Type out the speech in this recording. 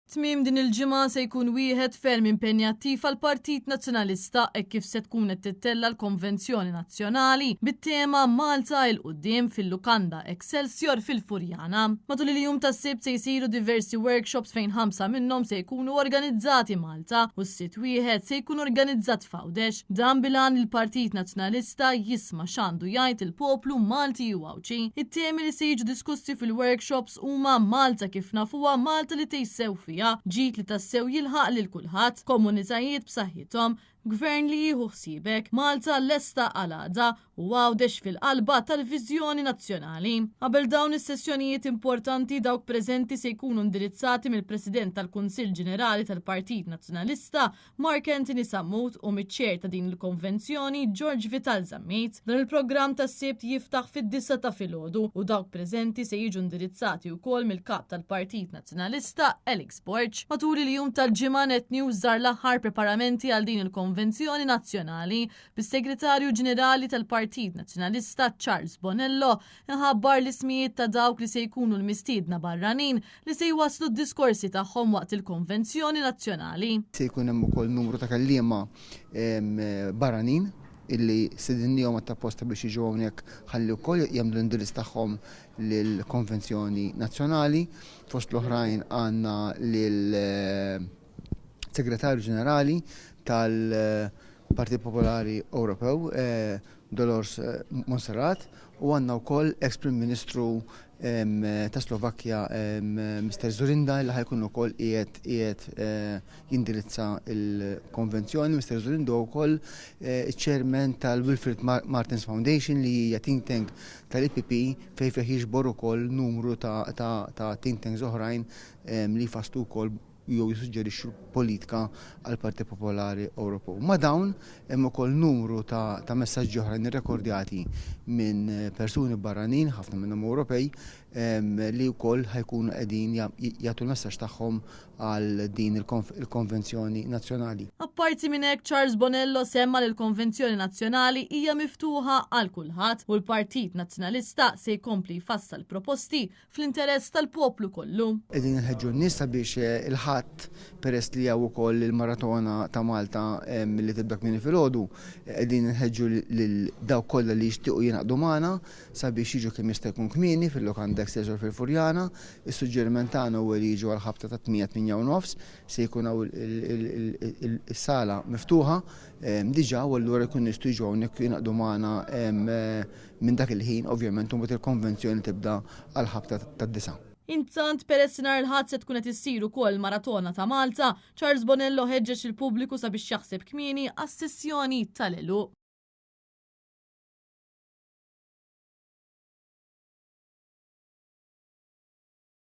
Tmiem din il-ġimgħa se jkun wieħed ferm impenjattiv għall-Partit Nazzjonalista hekk kif se tkun qed tittella' l-Konvenzjoni Nazzjonali bit-tema Malta 'il Quddiem fil-Lukanda Excelsior fil-Furjana. Matul il-jum tas-Sibt se jsiru diversi workshops fejn ħamsa minnhom se jkunu organizzati Malta u s-sitt wieħed se jkun organizzat f'Għawdex. Dan bil-għan li l-Partit Nazzjonalista jisma' x'għandu jgħid il-poplu Malti u Għawdxi. It-temi li se jiġu diskussi fil-workshops huma Malta kif nafuha, Malta li tgħix sew fiha, ġid li tassew jilħaq lil kulħadd, komunitajiet b'saħħithom, gvern li jieħu ħsiebek, Malta lesta għal għada u Għawdex fil-qalba tal-viżjoni nazzjonali. Qabel dawn is-sessjonijiet importanti dawk preżenti se jkunu indirizzati mill-President tal-Kunsill Ġenerali tal-Partit Nazzjonalista Mark Anthony Sammut u miċ-Chair ta' din il-konvenzjoni George Vital Zammit. Dan il-programm tas-Sibt jiftaħ fid-disgħa ta' filgħodu u dawk preżenti se jiġu indirizzati wkoll mill-Kap tal-Partit Nazzjonalista Alex Borg. Matul il-jum tal-Ġimgħa Net News żar l-aħħar preparamenti għal din il-konvenzjoni nazzjonali bis-Segretarju Ġenerali tal-Partit Nazzjonalista Charles Bonello iħabbar l-ismijiet ta' dawk li se jkunu l-mistiedna barranin li se jwasslu d-diskorsi tagħhom waqt il-Konvenzjoni Nazzjonali. Se jkun hemm ukoll numru ta' kelliema barranin illi stedinniehom għat-apposta biex jiġu hawnhekk ħalli wkoll jagħmlu l-indirizz tagħhom lill-Konvenzjoni Nazzjonali. Fost l-oħrajn għandna lil Segretarju Ġenerali tal-Partit Popolari Ewropew, Dolors Monserrat, u għandna wkoll ex Prim Ministru ta' Slovakkja Mr. Dzurinda li ħa jkun ukoll qiegħed qiegħed jindirizza l-konvenzjoni. Mr. Dzurinda wkoll iċ-chairman tal-Wilfried Martens Foundation li hija think tank tal-EPP fejn fih jiġbor ukoll numru ta' think tanks oħrajn li jfasslu wkoll jew jissuġġerixxu politika għall-Partit Popolari Ewropew. Ma' dawn hemm ukoll numru ta' ta' messaġġi oħrajn irrekordjati minn persuni barranin, ħafna minnhom Ewropej, li wkoll ħa jkunu qegħdin jagħtu l-messaġġ tagħhom għal din il-konvenzjoni nazzjonali. Apparti minn hekk, Charles Bonello semma li l-Konvenzjoni Nazzjonali hija miftuħa għal kulħadd u l-Partit Nazzjonalista se jkompli jfassal proposti fl-interess tal-poplu kollu. Qegħdin inħeġġu n-nies sabiex il-Ħadd, peress li hawn ukoll il-Maratona ta' Malta li tibda kmieni filgħodu, qegħdin inħeġġu lil dawk kollha li jixtiequ jingħaqdu magħna sabiex jiġu kemm jista' jkun kmieni fil-Lukanda Excelsior fil-Furjana. Is-suġġeriment tagħna huwa li jiġu għall-ħabta tat-tmienja, tmienja u nofs, se jkun hawn is-sala miftuħa diġà u allura jkunu jistgħu jiġu hawnhekk u jingħaqdu magħna Minn dak il-ħin, ovvjament, u mbagħad il-konvenzjoni tibda għall-ħabta tad-disgħa. Intant, peress li nhar il-Ħadd se tkun qed issir ukoll Maratona ta' Malta, Charles Bonello ħeġġeġ lill-pubbliku sabiex jaħseb kmieni għas-sessjoni tal-għeluq.